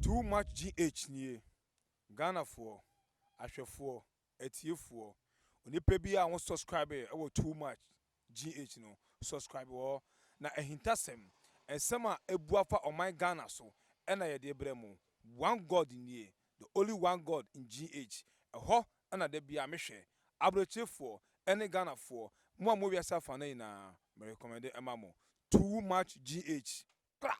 Too much GH nie, Ghanafoɔ, ahwɛfoɔ, atiefoɔ, onipa biara a wo subscribe wɔ too much GH no, subscribe wɔ hɔ na ahintasɛm, nsɛm a abu afa ɔman Ghana so na yɛde brɛ mo. One God nie, the only one God in GH, ɛhɔ na da biara mehwɛ. Abrokyerefoɔ ne Ghanafoɔ, mo a mowɔ wiase afanan nyinaa, me recommend ma mo. Too much GH. Kra!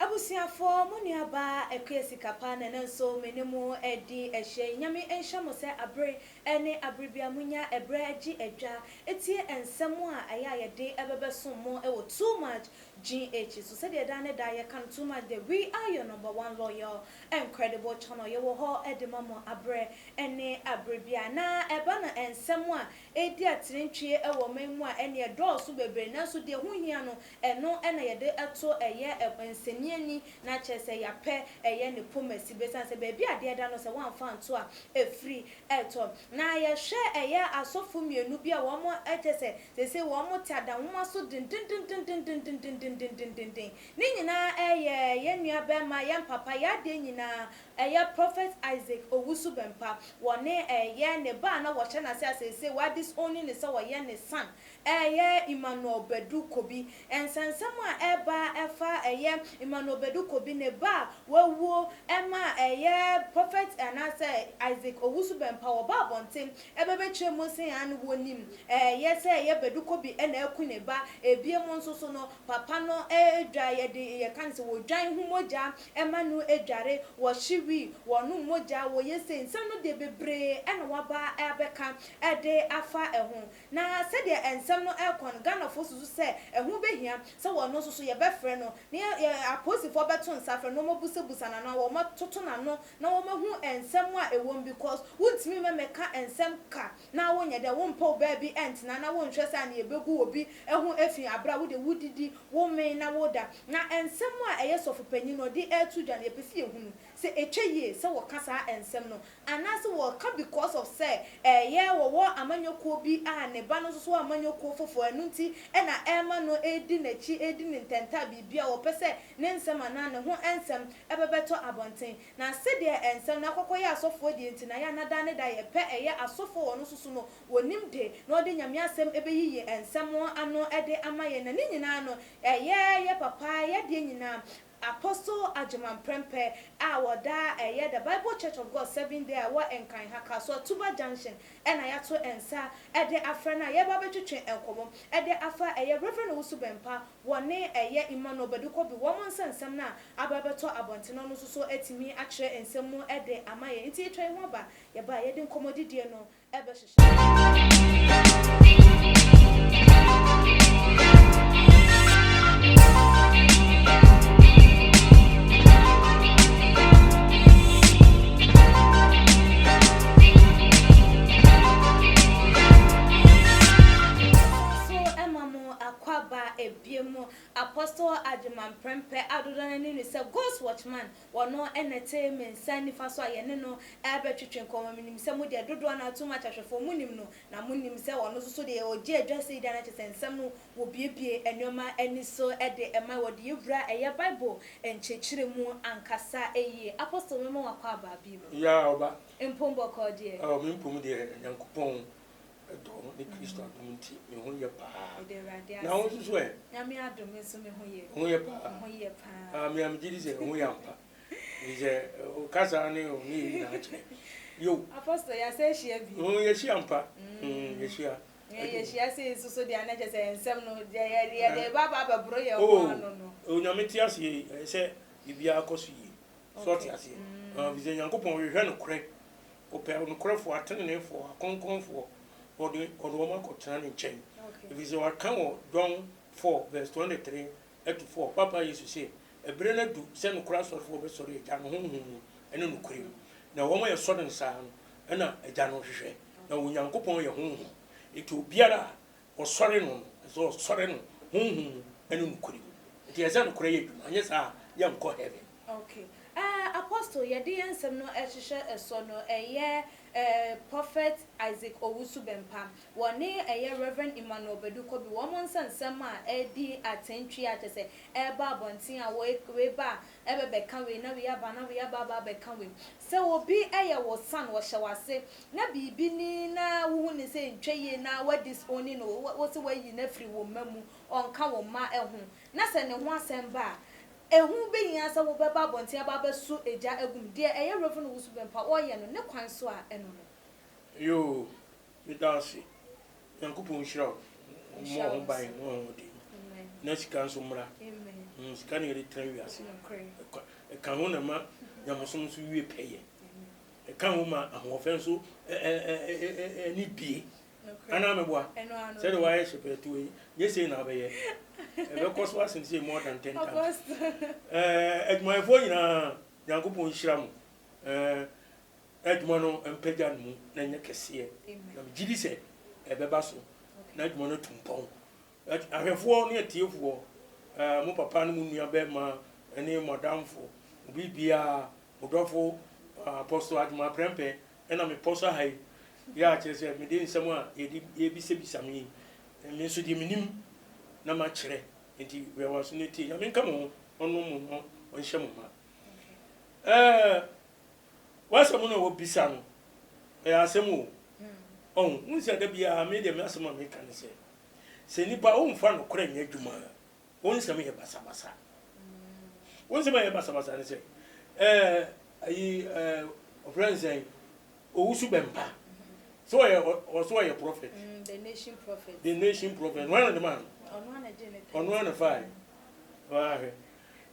Abusuafoɔ, mo nua baa Akua Sikapa na ɛnɛ nso me ne mo redi ahyia yi. Nyame nhyira mo sɛ abere ne abere biara mo nya ɛberɛ gye adwa tie nsɛm a ɛyɛ a yɛde bɛbɛsom mo wɔ Too Much GH so. Sɛdeɛ daa ne daa yɛka no Too Much deɛ we are your number one loyal and credible channel. Yɛwɔ hɔ de ma mo aberɛ ne abere biara. Na ɛba no nsɛm a ɛredi atenetwie wɔ ɔman mu a ɛnneɛ ɛdɔɔso bebree nanso deɛ ɛho hia no Ɛno na yɛde to ɛyɛ nsɛnni ani na kyerɛ sɛ yɛapɛ ɛyɛ ne pomasi bɛsiane sɛ baabi a adeɛ da no sɛ woamfa anto a ɛfiri ɛtɔ. Na yɛhwɛ ɛyɛ asɔfo mmienu bi a wɔn kyerɛ sɛ seesei wɔn te adanwoma so dendendendendendendendendendenden. Ne nyinaa ɛyɛ yɛn nua bɛɛma, yɛn papa, yɛn adeɛ nyinaa ɛyɛ Prophet Isaac Owusu Bɛmpa. Wɔne ɛyɛ ne ba a na wɔhyɛ n'ase a seesei wa disown no sɛ ɔyɛ ne son Ɛyɛ Emmanuel Badu Kobi. Nsɛnsɛm a ɛreba ɛfa ɛyɛ Emmanuel Badu Kobi ne ba a wawuo ɛma ɛyɛ Prophet anaasɛ Isaac Owusu Bɛmpa wɔba abɔnten ɛbɛbɛkyerɛ mu se aan wɔnim ɛyɛ sɛ ɛyɛ Badu Kobi na aku ne ba. Ebiem nso so no papa no dwa yɛde yɛka no sɛ wɔdwan ho mogya ɛma no dware, wɔhye wii, wɔnom mogya, wɔyɛ sei. Nsɛm no deɛ bebree ɛna waba abɛka ɛde afa ɛho. Na sɛdeɛ nsɛm no rekɔ no, Ghanafoɔ susu sɛ ɛho bɛhia sɛ wɔn nso so yɛbɛfrɛ no na yɛ apolisifoɔ bɛto nsa afrɛ no na wɔabusabusa no anaa wɔatoto n'ano na wɔahu nsɛm a ɛwɔ mu because wontumi mmɛka nsɛm ka na wonyɛ dɛ wompɛ wo baabi ntena na wonhwɛ sɛ anea ɛbɛgu obi ho fi aberɛ a wodeɛ wodidi, womee na woda. Na nsɛm a ɛyɛ sɔfopanin no ɔde reto dwa no yɛpɛ sɛ yɛhunu sɛ ɛtwa yie sɛ wɔka saa nsɛm no Anaase wɔka because of sɛ ɛyɛ wɔwɔ amanyɔkuo bi a ne ba no nso so wɔ amanyɔkuo foforɔ ɛno nti na ɛrema no redi n'akyi redi no ntɛntaa biribi a wɔpɛ sɛ ne nsɛm anaa ne ho nsɛm bɛbɛtɔ abɔnten. Na sedeɛ nsɛm no akɔkɔyɛ asɔfoɔ deɛ nti na yɛ a na daa ne da yɛpɛ ɛyɛ asɔfoɔ wɔn nso so no wɔnim de na wɔde Nyame asɛm bɛyiyi nsɛm ano de ama yɛn na ne nyinaa no ɛyɛ yɛ papa yɛ adeɛ nyinaa Apostle Agyeman Prempeh a ɔda ɛyɛ The Bible Church of God Seventh Day a ɛwɔ Nkran ha, Kasoa Tuba Junction na yɛato nsa de afrɛ no a yɛreba abɛtwetwe nkɔmmɔ de afa ɛyɛ Rev. Owusu Bɛmpa wɔne ɛyɛ Emmanuel Badu Kobi wɔn nsɛnsɛm no a aba abɛtɔ abɔnten no ɔno nso so atumi akyerɛ nsɛm mu de ama yɛn. Nti yɛtwa yɛn ho aba, yɛba a yɛde nkɔmmɔdidie no bɛhyehyɛ. Yɛsan so ma mo akwaaba ebiem, Apostle Agyeman Prempeh a dodoɔ no ara nim no sɛ God's Watchman Ɔno na ɛte me nsa nifa so a yɛne no rebɛtwetwe nkɔmmɔ. Menim sɛ mo deɛ dodoɔ no ara too much ahwɛfoɔ monim no, na monim sɛ ɔno nso so deɛ ɔgye adwa sei deɛ na kyerɛ sɛ nsɛm no wɔbuebue nneɛma ani so de ma, wɔde yɛ wura ɛyɛ Bible nkyerɛkyerɛ mu ankasa yie. Apostle mema wo akwaaba bio. Yeah ɔba. Mpom bɔkɔɔ deɛ. Oh me mpom deɛ Nyankopɔn dɔ ne Kristo adom nti me ho yɛ paa. Meda Awurade ase. Na wo nso so ɛ? Nyame adom me nso me ho yɛ. Wo ho yɛ paa? Me ho yɛ paa. Ah, me a megye di sɛ wo ho yɛ ampa. Ɛfiri sɛ wo kasa ne wo nneyɛɛ nyinaa kyerɛ. Yo. Apostle, yɛasan ahyia bio. Mm, yɛahyia ampa. Mm, yɛahyia. Yɛhyia sei nso so deɛ na kyerɛ sɛ nsɛm no deɛ yɛde ba aba abɛboro yɛn ho ano no. Oh, Onyame te aseɛ yi, ɛyɛ sɛ biribiara kɔ so yie. So ɔte aseɛ? Ɛfiri sɛ Nyankopɔn hwehwɛ nokorɛ. Ɔpɛ anokorɛfoɔ, ateneneefoɔ, akronkronfoɔ, na ɔde ɔde wɔn akɔtena ne nkyɛn. Ɛfiri sɛ waka wɔ John 4 verse 23 to 4, Papa Yesu se, Ɛberɛ no adu sɛ nokorɛ asɔrefoɔ bɛsɔre Agya no honhom mu ne nokorɛ mu, na wɔn a yɛsɔre no saa no na Agya no hwehwɛ. Na Onyankopɔn yɛ honhom, enti obiara a Wɔsɔre no no, ɛsɛ sɛ wɔsɔre no honhom mu ne nokorɛ mu. Nti ɛsɛ sɛ nokorɛ yɛ adwuma, anyɛ saa a yɛnkɔ heaven. Ok eh Apostle yɛde yɛn nsɛm no hyehyɛ sɔ no ɛyɛ. Ɛɛ Prophet Isaac Owusu Bɛmpa, wɔne ɛyɛ Rev. Emmanuel Badu Kobi wɔn nsɛnsɛm a ɛredi atɛntwie a kyerɛ sɛ ɛreba abɔnten a wei wei ba a ɛbɛbɛka wei na wei aba na wei aba aba abɛka wei. Sɛ obi yɛ wo son, ɔhyɛ w'ase na biribi ni na wohu no sɛ ɛntwa yie na wa disown no, wo se woayi no afiri wo mma mu, ɔnka wo mma ho na sɛ ne ho asɛm ba a, Eho behia sɛ wobɛba abɔnten aba abɛso egya agu mu. Deɛ ɛyɛ Rev. Owusu Bempah ɔreyɛ no, ne kwan so a ɛno no. Yoo meda ase Nyankopɔn nhyira wo ɔmmɔ wo ho ban ne w'ahoɔden na sika nso mmra sika na yɛde tena wiase ɛka ho na ɛma nyamesom nso wie pɛyɛ ɛka ho ma ahoɔfɛ nso ani bie Anaa meboa? Sɛdeɛ wayɛ hyɛpɛɛtoɔ yi, nyɛ sei na wobɛyɛ. Ɛbɛkɔ so asen sei more than ten times. Ɛɛ adwumayɛfoɔ nyinaa, Nyankopɔn nhyira mo. Ɛɛ adwuma no mpagya ne mu na ɛnyɛ kɛseɛ. Na megye di sɛ ɛbɛba so na adwuma no atu mpɔn. Ahwɛfoɔ ne atiefoɔ, ɛɛ mo papa ne mo nua bɛrima ne mo adamfo, mo biribiara, mo dɔfo Apostle Agyemang Prempeh Ɛna me pɔ so ha yi yɛ a kyerɛ sɛ mede nsɛm a yɛde yɛbisabisa me yi me nso deɛ menim na makyerɛ nti wia w'aso no tie Nyame nka mo ho ɔnnom mo na ɔnhyɛ mo ma. Ɛɛ w'asɛm no a wɔbisa no ɛyɛ asɛm o ɔho wohu sɛ da biara me deɛ me asɛm a meka ne sɛ sɛ nipa womfa nokorɛ nyɛ adwuma a Wo nsɛm yɛ basabasa. Wo nsɛm a ɛyɛ basabasa ne sɛ, ɛɛ ayi ɛɛ ɔfrɛ ne sɛn owusu bɛmpa. Sɛ ɔyɛ ɔsɛ ɔyɛ prophet. Mm, the nation prophet. The nation prophet. Wɔn na de maa no. Ɔno ana gye ne. Ɔno ana fae. Wahwɛ.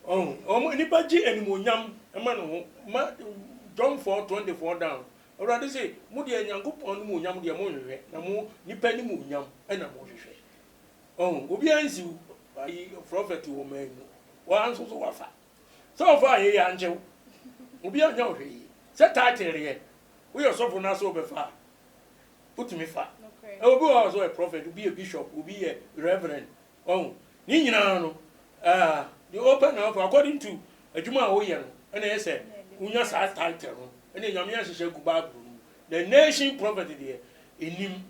Ɔho wɔn nipa gye animuonyam ma ne ho ma John 4:24 down. Awurade se mo deɛ Nyankopɔn animuonyam deɛ mo nhwehwɛ na mo nipa animuonyam ɛna mo hwehwɛ. Ɔho, obiara nsi wo ayi prɔfɛt wɔ ɔman yi mu. Waa nso so wafa. Sɛ ɔfa a yei ankye wo. Obiara nyɛ wo hwee. Sɛ title deɛ, woyɛ ɔsɔfo na sɛ wobɛfa a, wotumi fa. Obi wɔ hɔ a ɔsɛ ɔyɛ prɔfɛt, obi yɛ bishop, obi yɛ reverend. Ɔho, ne nyinaa no, ah, deɛ ɔpɛ na ɔfa according to adwuma a woyɛ no, ɛna ɛyɛ sɛ wonya saa title no. Ɛna Nyame ahyehyɛ agu Bible no mu. The nation prophet deɛ, ɛnim.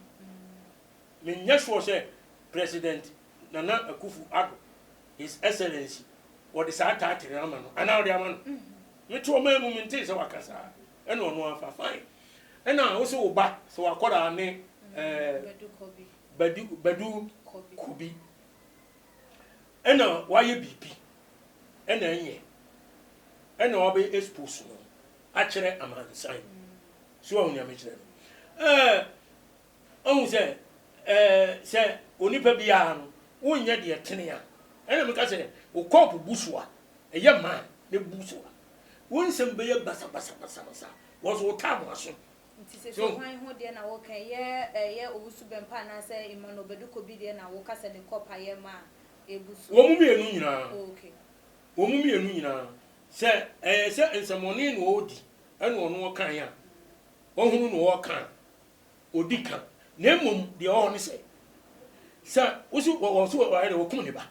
Menyɛ sure sɛ President Nana Akuffo Addo, His Excellency, wɔde saa title no ama no anaa ɔde ama no. Mete ɔman mu mentee sɛ waka saa. Ɛna ɔno afa fine. Ɛna wo se wo ba sɛ wakɔdaa ne ɛɛ Badu Badu Kobi. Ɛna wayɛ biribi ɛna ɛnyɛ ɛna wabɛ expose no akyerɛ amansan. So wahu nea mekyerɛ no? Ɛɛ Woahu sɛ, ɛɛ, sɛ onipa biara no, wonyɛ deɛ ɛtene a, ɛna meka sɛ, wo kɔɔpo bu so a, ɛyɛ ma a, na bu so a, wo nsɛm bɛyɛ basabasabasabasa, wɔn so wo time aso. Nti sese hwan ho deɛ na woka, ɛyɛ ɛyɛ Owusu Bɛmpa anaasɛ Emmanuel Badu Kobi deɛ na woka sɛ ne kɔɔp ayɛ ma a ɛbu so? Wɔn mmienu nyinaa. Oh, okay. Wɔn mmienu nyinaa. Sɛ ɛyɛ sɛ nsɛmmɔne na ɔredi ɛna ɔno ɔkaeɛ a, wahunu na ɔreka a, ɔdi ka, na mmom deɛ ɛwɔ hɔ ne sɛ, sɛ wosi wɔ so wɔayɛ dɛ wɔkum ne ba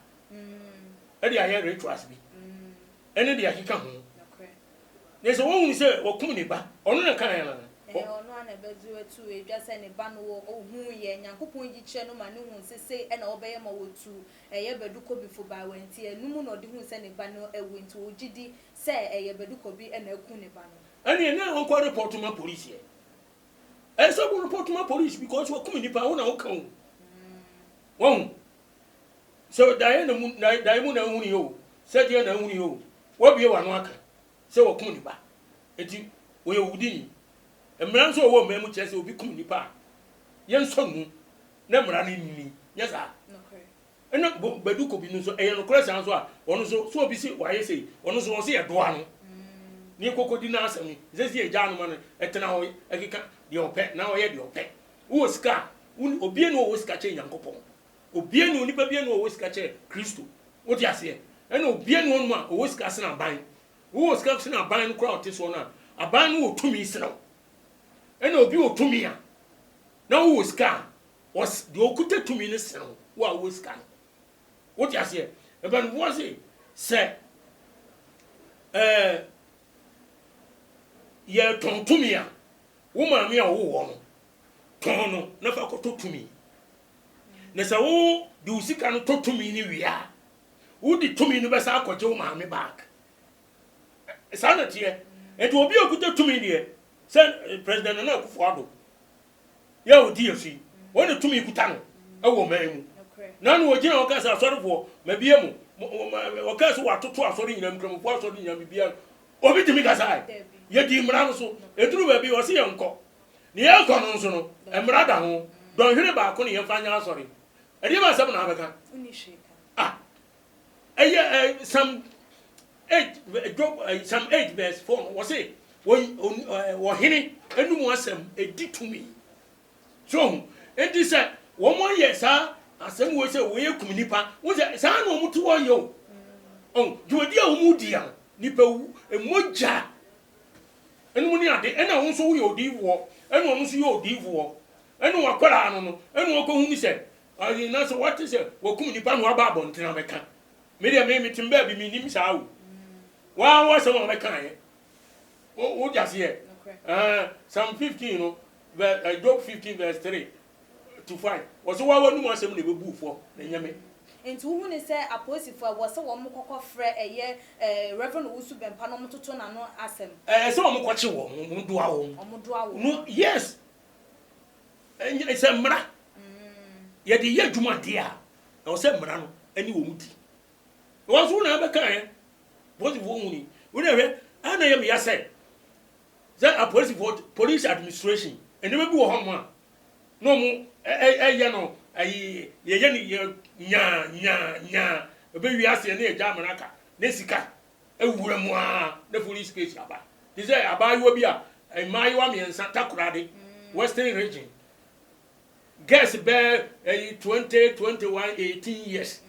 ɛde ayɛ rituals bi ɛne deɛ ɛkeka ho, na sɛ wɔhunu sɛ wɔkum ne ba, ɔno na ɛkaeɛ anaa? Ɔno ara na ɛbɛdze ato edwa sɛ ne ba no ohuu yɛ, Nyankopɔn yi kyerɛ no ma no hu sɛ sei na ɔbɛyɛ ma wɔtu ɛyɛ Badu Kobifo ba, nti ɛno mu na ɔde huu sɛ ne ba no awu, nti ɔgye di sɛ ɛyɛ Badu Kobi na aku ne ba no. Ɛneɛ na ɔnkɔ report ma police ɛ. Ɛsɛ sɛ wo report ma police because wakum nipa wo na woka o. Wahu? Sɛ daeɛ na mu daeɛ mu na ahunu yɛ o, sɛ deɛ na ahunu yɛ o, wabue w'ano aka sɛ wakum ne ba. Enti ɔyɛ owudini. Mmara nso a ɛwɔ ɔman mu kyerɛ sɛ obi kum nipa a, yɛnsɔ no mu na mmara no nni. Nyɛ saa? Ɛna Badu Kobi no nso, ɛyɛ nokorɛ saa nso a, ɔno nso, sɛ obi se wayɛ sei, ɔno nso ɔse yɛdoa no, na yɛkɔkɔdi n'asɛm yi, ɛnsɛ sɛ yɛgyaa no ma no tena hɔ keka deɛ ɔpɛ, na ɔyɛ deɛ ɔpɛ. Wowɔ sika a, wo, obiara nni hɔ a ɔwɔ sika kyɛn Nyankopɔn. Obiara nni hɔ, onipa biara nni hɔ a ɔwɔ sika kyɛn Kristo. Wote aseɛ? Ɛna obiara nni hɔnom a ɔwɔ sika sene aban. Wowɔ sika sene aban no koraa a ɔte soɔ no a, aban no wɔ tumi sene wo. Ɛna obi wɔ tumi a, na wowɔ sika a, Ɔs, deɛ ɔkuta tumi no sene wo, wo a wowɔ sika no. Wote aseɛ? Mpanimfoɔ se, sɛ ɛɛ yɛtɔn tumi a, Wo maame a ɔwoo woɔ no, tɔn no na fa kɔtɔ tumi. Na sɛ wo de wo sika no tɔ tumi no wie a, wode tumi no bɛsan akɔgye wo maame back. Saa na ɛteɛ. Nti obi a ɔkuta tumi deɛ, sɛ President Nana Akufo Addo yɛ a ɔdi yɛn so yi, wɔn na tumi kuta no wɔ ɔman mu. Na na ɔgyina hɔ ka sɛ asɔrefoɔ, mabie mo, ɔka sɛ watoto asɔre nyinaa, nkramofoɔ asɔre nyinaa, biribiara. Obi tumi kasae. Yɛdii mmara no so. Ɛduru baabi, ɔse yɛnkɔ. Ne yɛrekɔ no nso no, mmara da ho. Dɔnhwere baako ne yɛmfa nyɛ asɔre. Ɛdeɛ bɛn asɛm na abɛka? Ah, ɛyɛ ɛ Psalm 8, Job, Psalm 8 verse 4 no, wɔse ɔhene anum asɛm ɛdi tumi. So ho, enti sɛ wɔn ayɛ saa asɛm wei sɛ wei akum nipa, wo sɛ saa na wɔn te hɔ yɛ o. Ɔn, dwumadi a wɔn di no, nipa wu, mogya ɛnum ne ade, ɛna wɔn nso woyɛ odiifoɔ, ɛna wɔn nso yɛ odiifoɔ, ɛna wɔn akwadaa no no, ɛna wɔn akɔhu ne sɛ, ayi na sɛ wɔte sɛ wɔkum nipa na wɔaba abɔnten abɛka. Me deɛ me mete baabi menim saa o. Waa wɔ asɛm a wɔbɛka yɛ. Wo wo gyaseɛ. Ɛɛ Psalm 15 no, vɛ Job 15 verse 3 to 5. Wɔsɛ waa w'anum asɛm na ɛbɛbu wo fɔ na ɛnyɛ me. Nti wohu ne sɛ apolisifoɔ ɛwɔ sɛ wɔn kɔkɔ frɛ ɛyɛ ɛɛ Rev Owusu Bɛmpa na wɔn toto n'ano asɛm. Ɛɛ sɛ wɔn kɔkye wɔn, wɔn doa wɔn. Wɔn doa wɔn. No yes. Ɛnyɛ sɛ mmara yɛde yɛ adwuma deɛ a, ɛwɔ sɛ mmara no ɛne wɔn di. Wɔn nso wo na abɛka ɛ. Apolisifoɔ hu ni. Wo na hwɛ, ɛna yɛ meya sɛ sɛ apolisifoɔ police administration nneɛma bi wɔ hɔ nom a na wɔn ɛyɛ no ayi yɛyɛ no yɛ nyaa nyaa nyaa ɛbɛwie aseɛ ne yɛgya amena aka ne sika awura mu ara na police case aba. Te sɛ abaayewa bi a mmaayewa mmiɛnsa Takoradi Western Region girls bɛɛ ɛyi 20 21 18 years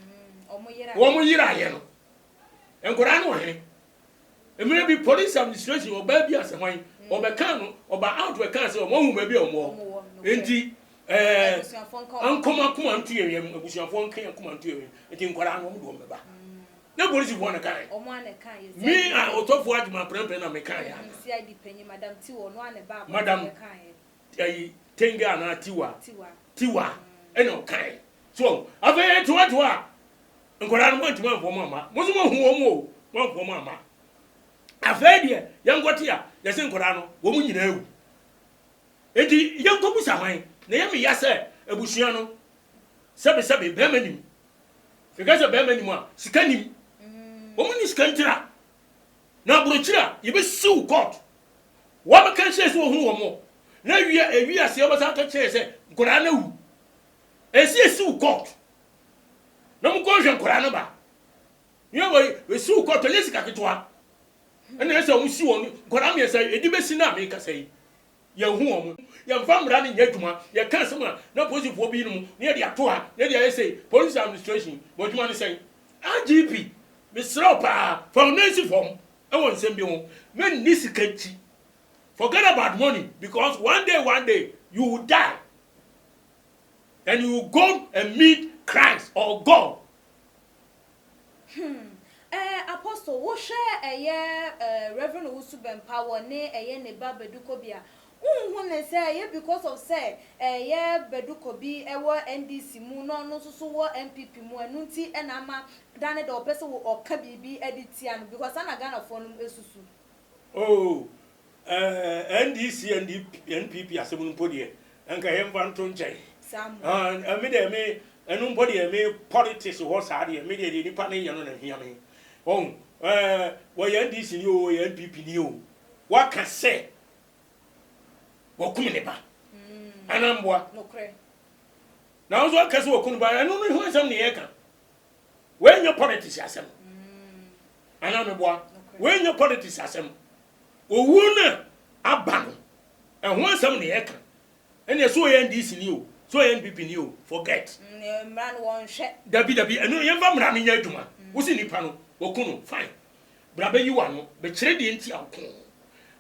wɔn yeraeɛ no nkwadaa no wɔ he? Mmerɛ bi police administration ɔbaa bi asɛ hwan ɔbɛka no ɔba out bɛka sɛ wɔn ahu baabi a wɔn wɔ nti ɛɛ nkɔm akoma nto yɛn yɛm abusuafoɔ nka yɛn akoma nto yɛn yɛm nti nkwadaa no wɔn de wɔn bɛba na polisifoɔ na kan me a ɔtɔfoɔ adwuma prɛmprɛ na meka yɛ madam ayi tenga anaa tiwa tiwa ɛna ɔkae so afei tiwa tiwa nkwadaa no moantumi amfa wɔn amma mo nso moahu wɔn o moamfa wɔn amma afei deɛ yɛnkɔte a yɛse nkwadaa no wɔn nyinaa awu enti yɛnkɔbusa hwan na ɛyɛ me ya sɛ abusua no sɛbesɛbe bɛrima nim meka sɛ bɛrima nim a sika nim wɔn ni sika ntira na aburokyiri a yɛbɛsiw court wɔbɛka kyerɛ sɛ wɔhu wɔn na wia ewi aseɛ wɔbɛsan aka kyerɛ sɛ nkwadaa no awu ɛsi esiw court na mo kɔ hwɛ nkwadaa no ba yɛ wɔ esiw court ɛnyɛ sika ketewa ɛna ɛsɛ wɔn si wɔn nkwadaa mmiɛnsa edi bɛsi na mekasa yi yɛn hu wɔn yɛnfa mmara no nyɛ adwuma yɛka asɛm a na polisifoɔ bi nom na yɛde ato ha na yɛde ayɛ sɛ police administration wɔ adwuma no sɛn IGP mesrɛ wo paa fa wo nan si fam ɛwɔ nsɛm bi ho mɛnni sika akyi forget about money because one day one day you will die and you will go and meet Christ or God. Eh, Apostle, wohwɛ ɛyɛ eh, Reverend Owusu Bɛmpa wɔ ne ɛyɛ ne ba Badu Kobi a, wonhu ne sɛ ɛyɛ because of sɛ ɛyɛ Badu Kobi ɛwɔ NDC mu na ɔno nso so wɔ NPP mu, ɛno nti ɛna ama da ne da ɔpɛ sɛ ɔka biribi ɛde tia no because saa na Ghanafoɔ no esusu. Oh, eh, NDC and NPP asɛm no mpo deɛ, nka yɛmfa nto nkyɛn. Saa mo. Ah, me deɛ me, ɛno mpo deɛ me politics hɔ saa deɛ, me deɛ deɛ nipa no yɛ no na hia me. Ɔn, eh, wɔyɛ NDC ni o, wɔyɛ NPP ni o, waka sɛ wɔkum ne ba. Anaa mboa? Nokorɛ. Na wo nso aka sɛ wɔkum ne ba, ɛno no ho asɛm ne yɛka. Wei nyɛ politics asɛm. Anaa meboa? Wei nyɛ politics asɛm. Owuo no a aba no, ɛho asɛm na yɛka. Ɛnna sɛ ɔyɛ NDC ni o, sɛ ɔyɛ NPP ni o, forget. Mmara no wɔnhwɛ. Dabi dabi, ɛno yɛmfa mmara no nyɛ adwuma. Wosi nipa no, wɔku no, fine. Bra bɛyi w'ano, bɛkyerɛ deɛ nti a wɔku no.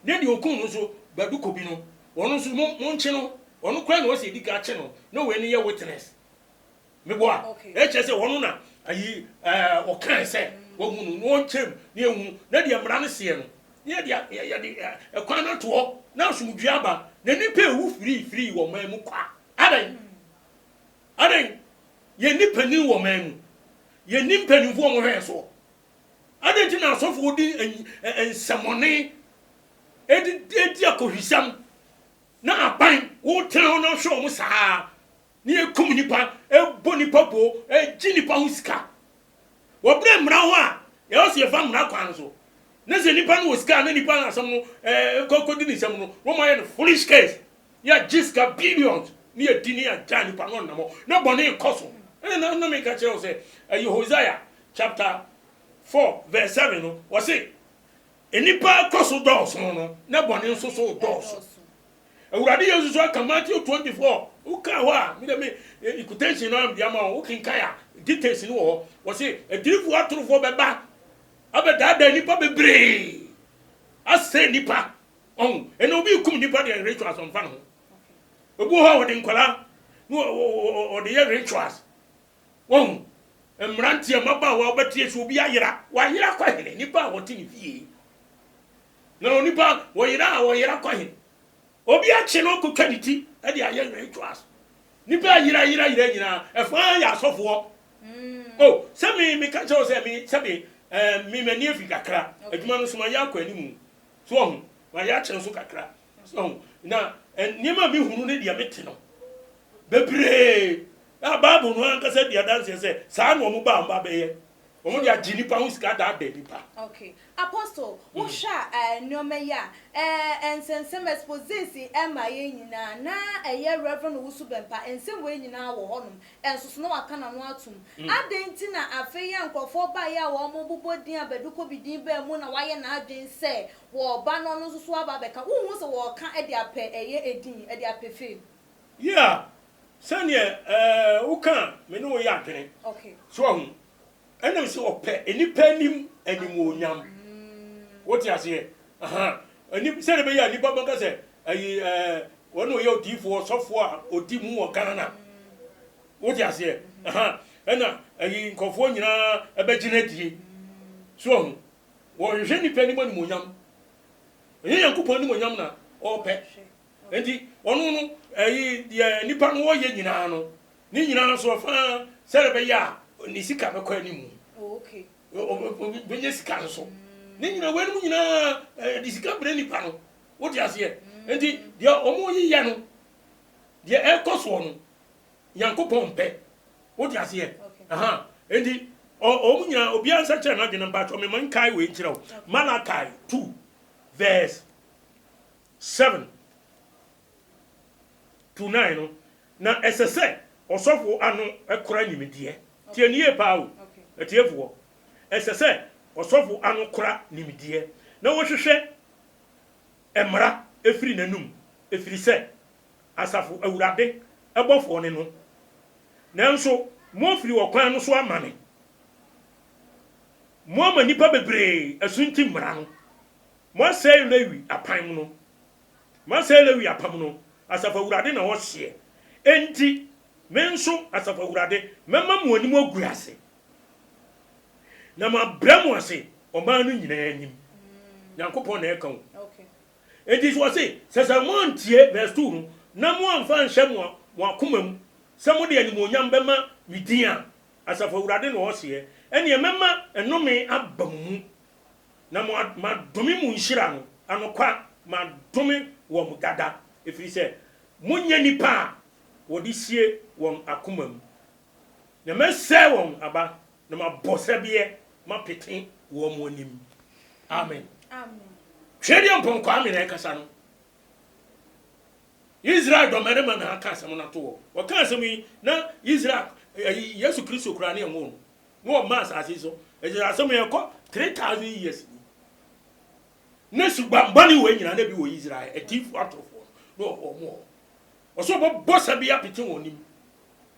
Ne deɛ ɔku no nso, Badu Kobi no, ɔno nso mo monkye no. Ɔno koraa na wɔsi edi kan akye no, na wei no yɛ witness. Meboa. Ɛkyerɛ sɛ ɔno na ayi ɛɛ ɔkae sɛ wahu no na ɔnkyɛm na ehu na deɛ mmara no seɛ no na yɛde yɛde ɛkwan no ato hɔ na asomdwoeɛ aba. Na nnipa ewu firii firii wɔ man mu kwa. Adɛn? Adɛn? Yɛnni panin wɔ man mu. Yɛnni mpanimfoɔ a wɔhwɛ yɛn soɔ. Adɛn nti na asɔfoɔ di nsɛmmɔne, di akɔhwisɛm, na aban wotena hɔ na wohwɛ wɔn saa, na yɛkum nnipa, bɔ nnipa bo, gye nnipa ho sika? Wɔbrɛ mmara hɔ a, yɛwɔ sɛ yɛfa mmara kwan so. Na sɛ nipa no wɔ sika a, na nipa no asɛm no kɔ kɔdi ne nsam no, na wɔayɛ no foolish case. Yɛagye sika billions na yɛdi ne yɛagyaa nipa no ɔnam hɔ. Na bɔne rekɔ so. Ɛna na na meka kyerɛ wo sɛ, ɛyɛ Hosea chapter 4 verse 7 no, wɔse, nnipa kɔ so dɔɔso no, na bɔne nso so dɔɔso. Awurade Yesu nso aka Matthew 24, wokaa hɔ a, me de me eh, quotation no de ama wo, wokenkan a, details no wɔ hɔ. Wɔse, adiyifoɔ atorofoɔ bɛba abɛdaadaa nnipa bebree, asɛe nnipa. Ɔho, ɛnna obi rekum nnipa deɛ rituals ɔmfa ne ho. Obi wɔ hɔ a wɔde nkwadaa na wɔde yɛ rituals. Wɔn mmeranteɛ mmabaawa wobɛte so obi ayera, wayera kɔ hene, nnipa a wɔte ne fie. Na onipa wɔyera a wɔyera kɔ he? Obi akye no akotwa ne ti de ayɛ rituals. Nipa ayera yera yera nyinaa ɛfa yɛ asɔfoɔ. Oh, sɛ me meka kyerɛ wo sɛ me sɛ me eh, me m'ani afi kakra. Adwuma no so mayɛ akɔ anim. So ɔho, mayɛ akyɛ nso kakra. So ɔho, na nneɛma a mehunu ne deɛ mete no bebree a Bible no ankasa di adanseɛ sɛ saa na wɔn ba a wɔn ba bɛyɛ. Wɔn de agye nipa ho sika adaadaa nipa. Okay. Apostle, wo hwɛ a eh, nneɛma yi a eh, nsɛnsɛm exposés yi ɛma yɛn nyinaa, na ɛyɛ Rev. Owusu Bɛmpa, nsɛm wei nyinaa wɔ hɔ nom, ɛnso so na waka n'ano atom. Adɛn nti na afei a nkorɔfoɔ baeɛ a wɔn bobɔ din a Badu Kobi din baa mu na wayɛ n'adwene sɛ wɔreba na ɔno nso so aba abɛka, wonhu sɛ wɔreka de apɛ ɛyɛ edin, de apɛ fame? Yeah, sɛdeɛ eh, woka a, me ne wo yɛ adwene. Okay. So wahu? Ɛnam sɛ ɔpɛ nnipa anim animuonyam. Wote aseɛ? Aha. Ani, sɛdeɛ ɛbɛyɛ a nnipa bɛka sɛ, ayi, ɛɛ, wɔn na ɔyɛ odiyifoɔ, ɔsɔfoɔ a ɔdi mu wɔ Ghana. Wote aseɛ? Aha. Ɛna ayi, nkurɔfoɔ nyinaa ɛbɛgye no adie. So wahu? Wɔhwehwɛ nnipa anim animuonyam. Ɛnyɛ Nyankopɔn animuonyam na ɔrepɛ. Enti ɔno no, ɛyi, deɛ nnipa no wɔyɛ nyinaa no, Ne nyinaa nso ɔfa sɛdeɛ ɛbɛyɛ a ne sika bɛkɔ anim. Oh, okay. Bɛnya sika nso. Ne nyinaa weinom nyinaa ɛde sika brɛ nipa no. Wote aseɛ? Nti deɛ wɔn yeyɛ no, deɛ ɛkɔ soɔ no, Nyankopɔn mpɛ. Wote aseɛ? Aha. Nti wɔn nyinaa obiara nsa kyerɛ n'adwene mpakyɛ mema nkae wei nkyerɛ wo. Malachi 2 verse 7 to 9 no, Na ɛsɛ sɛ ɔsɔfo ano kora nimdeɛ. Tie no yie paa o, atiefoɔ. Ɛsɛ sɛ ɔsɔfo ano kora nimdeɛ, na wɔhwehwɛ mmara firi n'anom, ɛfiri sɛ Asafo Awurade bɔfoɔ ne no. Nanso moafiri ɔkwan no so amane. Moama nnipa bebree asunti mmara no. Moasɛe Lewi apam no. Moasɛe Lewi apam no, Asafo Awurade na ɔseɛ. Enti me nso, Asafo Awurade, mɛma mo anim agu ase, na mabrɛ mo ase ɔman no nyinaa anim. Nyankopɔn na ɛka o. Enti so ɔse, sɛ sɛ moantie, verse 2 no, na moamfa anhyɛ mo mo akoma mu sɛ mode animuonyam bɛma me din a, Asafo Awurade na ɔseɛ, ɛnneɛ mɛma nnome aba mo mu. Na madome mo nhyira no, anokwa, madome wɔn dada, ɛfiri sɛ monyɛ nnipa a wɔde sie wɔn akoma mu. Na mɛsɛe wɔn aba, na mabɔ sɛbeɛ mapete wɔn anim. Amen. Twedeɛ Kwame na ɛkasa no. Israel dɔmmarima na aka asɛm no ato hɔ. Wɔka asɛm yi na Israel, Yesu Kristo koraa ne ɛnwo no. Na wɔma asase so. Ɛkyerɛ sɛ asɛm yi ɛkɔ 3000 years ni. Na suban bɔne wɔ nyinaa na bi wɔ Israel, adiyifoɔ atorofoɔ no, na wɔn wɔ hɔ. Ɔsɛ ɔbɛbɔ sa bi apete wɔn anim.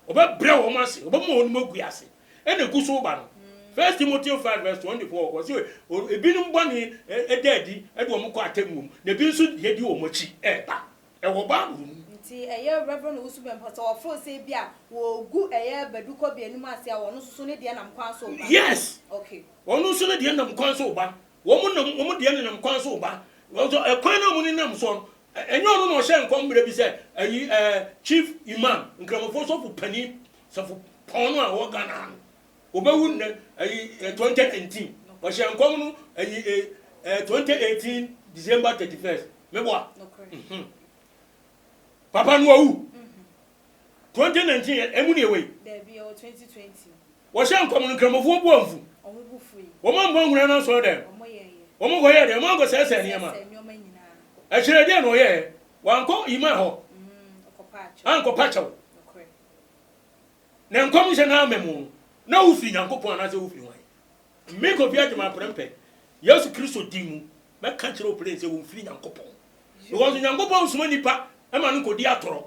Ɔbɛbrɛ wɔn ase, ɔbɛma wɔn anim agu ase. Ɛna egu so ba no. First Timothy 5 verse 24, wɔse ebinom bɔne ɛda adi ɛde wɔn kɔ atemmuo mu, na ebi nso deɛ di wɔn akyi ɛreba. Ɛwɔ Bible mu. Nti ɛyɛ Rev. Owusu Bempah sɛ ɔfeel sɛ ebia wɔregu ɛyɛ Badu Kobi anim ase a ɔno nso so ne deɛ nam kwan so reba? Yes! Okay. Ɔno nso ne deɛ nam kwan so reba. Wɔn nam, wɔn deɛ nenam kwan so reba. Wɔn nso, ɛkwan no a wɔn nenam soɔ no, Ɛnyɛ ɔno na ɔhyɛɛ nkɔm berɛ bi sɛ ayi ɛɛ Chief Imam, Nkramofoɔ sɔfo panin, sɔfo pɔn no a ɔwɔ Ghana ha no, ɔbɛwu nnɛ ayi ɛ 2019. Ɔhyɛɛ nkɔm no ayi ɛ ɛ 2018 December 31st. Meboa? Mhm. Papa no wawu. 2019 ɛmu ne ɛwɔ yi. Dabi, ɛwɔ 2020. Wɔhyɛɛ nkɔm no, Nkramofoɔ bo amfu. Wɔn ammɔ nwura no asɔre dɛm. Wɔn kɔyɛɛ dɛn? Wɔn ankɔsɛesɛe nneɛma. Akyire deɛn na ɔyɛeɛ? Wankɔ Iman hɔ ankɔpa kyɛw. Na nkɔmhyɛ no amma mu no, na wofiri Nyankopɔn anaasɛ wofiri hwan? Me Kofi Agyemang Prempeh, Yesu Kristo din mu, mɛka kyerɛ wo plain sɛ womfiri Nyankopɔn. Because Nyankopɔn nsoma nipa ma no nkɔdi atorɔ.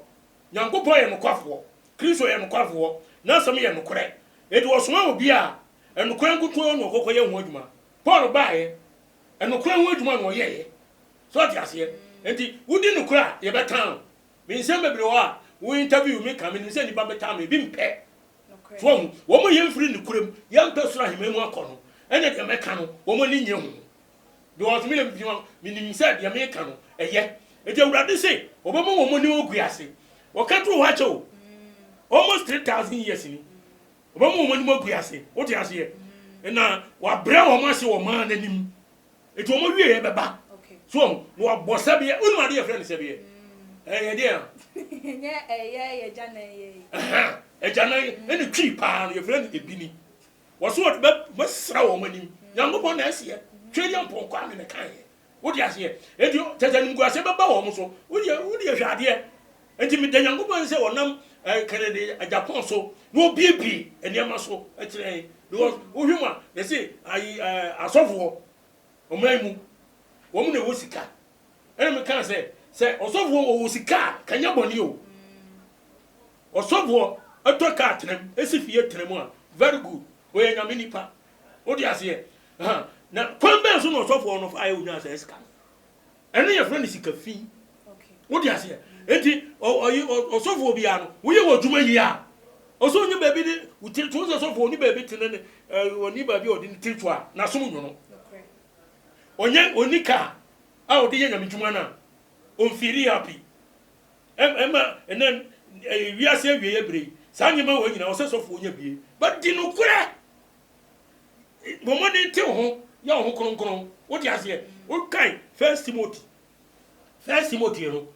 Nyankopɔn yɛ nokwafoɔ. Kristo yɛ nokwafoɔ. N'asɛm yɛ nokorɛ. Enti ɔsoma obi a, ɛnokorɛ nkutoo na ɔkɔkɔyɛ ho adwuma. Paul baeɛ, Nokorɛ ho adwuma na ɔyɛeɛ. So ɔte aseɛ? Nti wodi nokorɛ a, yɛbɛtan wo. Me nsɛm bebree wɔ hɔ a, wo interview me ka, menim sɛ nnipa bɛtan me, ebi mpɛ. So wahu? Wɔn a yɛmfiri nokorɛ mu, yɛmpɛ soro ahemman mu akɔ no, ɛna deɛ mɛka no, wɔn ani nnye ho. Because me deɛ mefiri hɔ, menim sɛ deɛ meka no, ɛyɛ. Nti Awurade se, ɔbɛma wɔn ani agu ase. Wɔka too hɔ akyɛ o, almost 3000 years ni. Ɔbɛma wɔn anim agu ase. Wote aseɛ? Na wabrɛ wɔn ase wɔ ɔman no anim. Enti wɔn awieeɛ bɛba. So wɔn, na wabɔ sɛbeɛ. Wonim adeɛ yɛfrɛ no sɛbeɛ? Ɛyɛ deɛ a? Ɛnyɛ ɛyɛ yɛ agyanan yɛ yi. Agyanan ɛna twi paa no yɛfrɛ no ebini. Wɔso wɔde bɛsra wɔn anim. Nyankopɔn na ɛseɛ. Twedeɛ mpɔnkɔ ame na ɛkaeɛ. Wote aseɛ? Enti kyerɛ sɛ animguaseɛ bɛba wɔn so. Wodeɛ, wodeɛ hwɛ adeɛ. Enti meda Nyankopɔn ase sɛ ɔnam eh, Kennedy Agyapong so na ɔbiebie nneɛma so kyerɛ yɛn. Because wohwɛ mu a, yɛse ayi eh, asɔfoɔ, ɔman mu, wɔn na ɛwɔ sika. Ɛna mekaa sɛ, sɛ ɔsɔfoɔ ɔwɔ sika a, ka nyɛ bɔne o. Ɔsɔfoɔ ɛtɔ kaa tenam, ɛsi fie tenam a, very good. Ɔyɛ Nyame nipa. Wote aseɛ? Aha. Na kwan bɛn so na ɔsɔfoɔ no faeɛ onyaa saa sika no? Ɛno yɛfrɛ no sika fi. Wote aseɛ? Enti ɔyi ɔsɔfoɔ biara no, woyɛ wɔ adwuma yie a, ɔsɛ ɔnya baabi de wo tiri to. Wo sɛ sɔfoɔ ɔni baabi tena ne ɔni baabi a ɔde ne tiri to a, n'asom nwono. Ɔnyɛ ɔni kaa a ɔde yɛ nyame dwuma no a, ɔmfeeli happy. Ɛma ɛnɛ wiase awieɛ berɛ yi, saa nneɛma wɔ nyinaa ɔsɛ sɔfoɔ nya bie. But di nokorɛ. Bɔ mmɔden te wo ho, yɛ wo ho kronkron. Wote aseɛ? Wokan First Timothy, First Timothy no,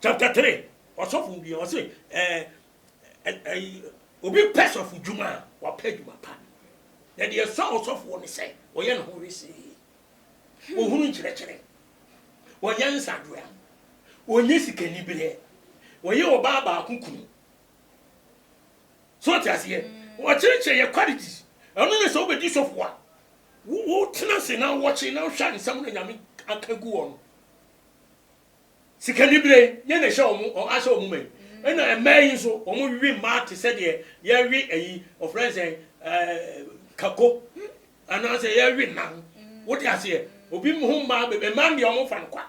chapter 3, ɔsɔfo bi, ɔse, ɛɛ, ɛɛ, obi pɛ sɔfo dwuma a, wapɛ adwuma pa. Na deɛ ɛsɔ ɔsɔfoɔ ne sɛ, ɔyɛ ne ho wesee. Ɔhunu nkyerɛkyerɛ. Ɔnyɛ nsadwoa. Ɔnyɛ sikanibereɛ. Ɔyɛ ɔbaa baako kunu. So ɔte aseɛ? Wɔkyerɛkyerɛ yɛ qualities. Ɛno ne sɛ wobɛdi sɔfo a, wotena ase na wɔkye na wohwɛ nsɛm na Nyame aka gu hɔ no. Sikanibere yɛ na ɛhyɛ wɔn ahyɛ wɔn ma yi. Ɛna mmaa yi nso wɔn we mmaa te sɛ deɛ yɛwe ayi ɔfrɛ nsɛn ɛɛ kako anaasɛ yɛwe nam. Wote aseɛ? Obi ho mmaa mmaa deɛ wɔn fa no kwa.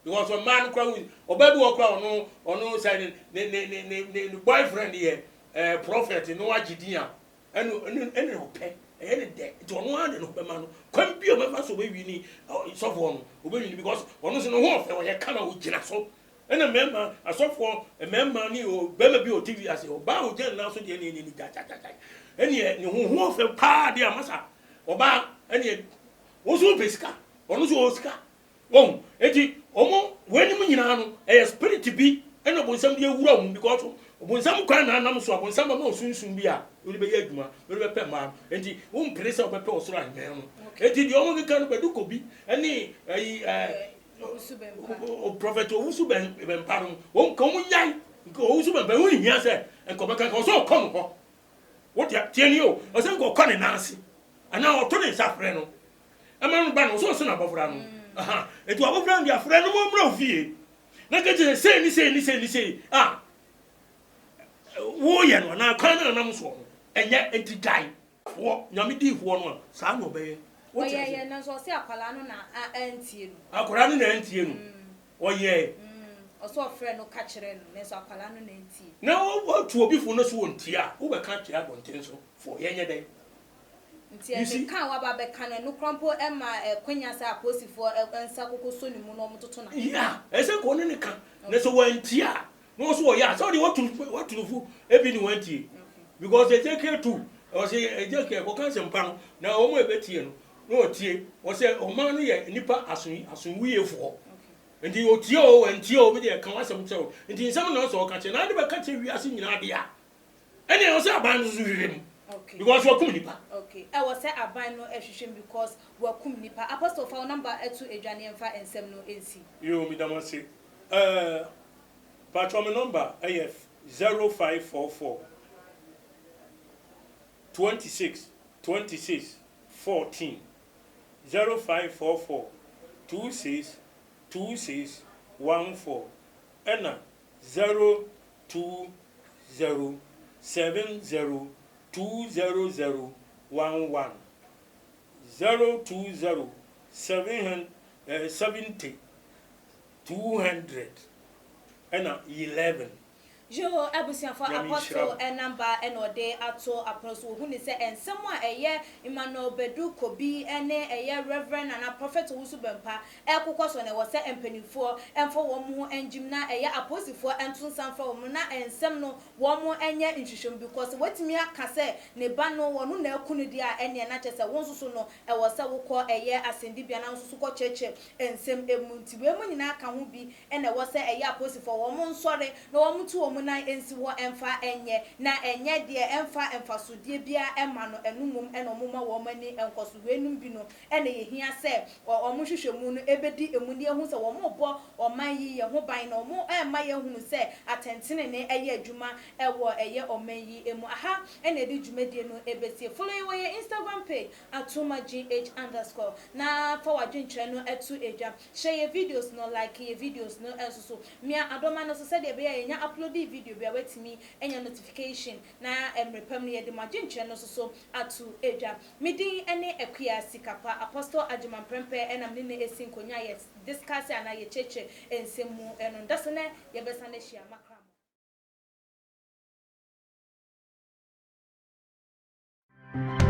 Because mmaa no koraa ɔbaa bi wɔ koraa ɔno ɔno sɛ ne ne ne ne ne ne boyfriend yɛ ɛɛ prophet na wagye din a ɛno ɛno ɛna ɔpɛ ɛyɛ ne dɛ nti ɔno ara de ne ho bɛma no kwan bi a ɔbɛfa so ɔbɛwi ni sɔfoɔ no ɔbɛwi ni because ɔno nso ne ho ɔfɛ ɔyɛ kama ɔgyina so ɛna mmarima asɔfoɔ mmarima ne bɛrima bi a ɔte wiase ɔbaa a ɔgyina ne nan so deɛ ne ne ne gyagyagyaga ɛneɛ ne ho ho ɔfɛ paa deɛ amasa ɔbaa ɛneɛ wɔn nso wɔpɛ sika ɔno nso ɔwɔ sika Wahu? Enti wɔn weinom nyinaa no, ɛyɛ spirit bi ɛna ɔbonsam de awura wɔn because ɔbonsam kwan na anam so a, ɔbonsam bɛma wo sunsum bi a wode bɛyɛ adwuma, wode bɛpɛ mmaa no. Enti wompere sɛ wobɛpɛ ɔsoro ahemman no. Enti deɛ wɔn keka no Badu Kobi ɛne ayi ɛɛ Prophet Owusu Bɛmpa no, wɔn nka wɔn nyae, nka Owusu Bɛmpa ɛho nhia sɛ nka ɔbɛka nka ɔsɛ ɔkɔ no hɔ. Wote tie nie o, ɔsɛ nka ɔkɔ ne nan ase anaa ɔto ne nsa frɛ no. Ɛma no ba no, ɔsɛ ɔsɛ n'abɔfra no. Aha, nti w'abɔfra no deɛ afrɛ no ma ɔmmra wo fie. Na ka kyerɛ sɛ sei ne sei ne sei ne sei a woyɛ no anaa kwan no a nam soɔ no, ɛnyɛ, nti gyae. Foɔ, Nyame diifoɔ no a, saa na ɔbɛyɛ. Wote aseɛ? Ɔyɛeɛ, nanso ɔse akwadaa no na antie no. Akwadaa no na antie no. Ɔyɛe. Ɔse ɔfrɛɛ no ka kyerɛɛ no, nanso akwadaa no na antie. Na woatu obi fo no so ɔntie a, wobɛka akyerɛ abɔnten so foɔ, yɛnyɛ dɛn? Nti ɛne ka a waba abɛka no, ɛno koraa mpo ɛma ɛkwanya sɛ apolisifoɔ nsa koko sɔ ne mu na wɔtoto no. Yeah, ɛsɛ sɛ nka ɔne no ka, na sɛ wantie a, na ɔso ɔyɛ a, sɛ ɔde watu no fo, ebi ne wantie. Because Ezekiel 2, ɔsɛ Ezekiel kɔka nsɛmpa no, na wɔn a ɛbɛtie no, na ɔtie. Ɔsɛ ɔman no yɛ nnipa aso asowuiefoɔ. Nti ɔtie o, wantie o, me deɛ ka w'asɛm kyerɛ wo. Nti nsɛm na ɔsɛ ɔka kyerɛ, na ade bɛka kyerɛ wiase nyinaa deɛ a, Ɛnna ɛwɔ sɛ aban no nso hwehwɛ mu because wakum nipa. Okay, ɛwɔ sɛ aban no hwehwɛ mu because wakum nipa. Apostle fa wo number to edwa na yɛnfa nsɛm no nsi. Yoo meda mo ase ɛɛ paatwɔ me number ɛyɛ 0544 26 26 14 0544 26 26 14 ɛna 02070200 11 020 7 70 200 ɛna 11. Yoo abusuafo Nyame nhyira Apostle mo. number na ɔde ato apono so wɔhu ne sɛ nsɛm a ɛyɛ Emmanuel Badu Kobi ne ɛyɛ Rev anaa Prophet Owusu Bɛmpa ɛrekokɔ so no ɛwɔ sɛ mpaninfoɔ mfa wɔn ho ngyim na ɛyɛ apolisifoɔ nto nsa mfrɛ wɔn na nsɛm no wɔn nyɛ nhwehwɛmu because sɛ watumi aka sɛ ne ba no ɔno na aku no deɛ a ɛneɛ na kyerɛ sɛ wo nso so no ɛwɔ sɛ wokɔ ɛyɛ asɛndibea na wo nso so kɔ kyerɛkyerɛ nsɛm mu nti wei mu nyinaa ka ho bi na ɛwɔ sɛ ɛyɛ apolisifoɔ wɔn nsɔre na wɔn nto wɔn nan nsi hɔ mfa nyɛ na ɛnyɛ deɛ ɛmfa mfasodeɛ biara mma no ɛno mmom na wɔn ma wɔn ani nkɔ so weinom bi no na yɛhia sɛ wɔn nhwehwɛmu no bɛdi ɛmu na yɛahu sɛ wɔrebɔ ɔman yi yɛn ho ban na wɔrema yɛahunu sɛ atɛntenenee yɛ adwuma wɔ ɛyɛ ɔman yi mu. Aha na yɛde dwumadie no bɛsie. Follow yɛn wɔ yɛn Instagram page atomagh underscore na fa w'adwenkyerɛ no to dwa. Hyɛ yɛn videos no, like yɛn videos no nso so. Mia adɔma no so sɛdeɛ ɛbɛyɛ a yɛnya uploadi video bi a woatumi anya notification na mmerɛ pa mu no yɛde mo adwenkyerɛ no nso so ato dwa. Me din ne Akua Sikapa, Apostle Agyeman Prempeh na me ne no asi nkonnwa a yɛ discuss anaa yɛkyerɛkyerɛ nsɛm mu no. Dasene yɛbɛsan ahyia. Makra mo.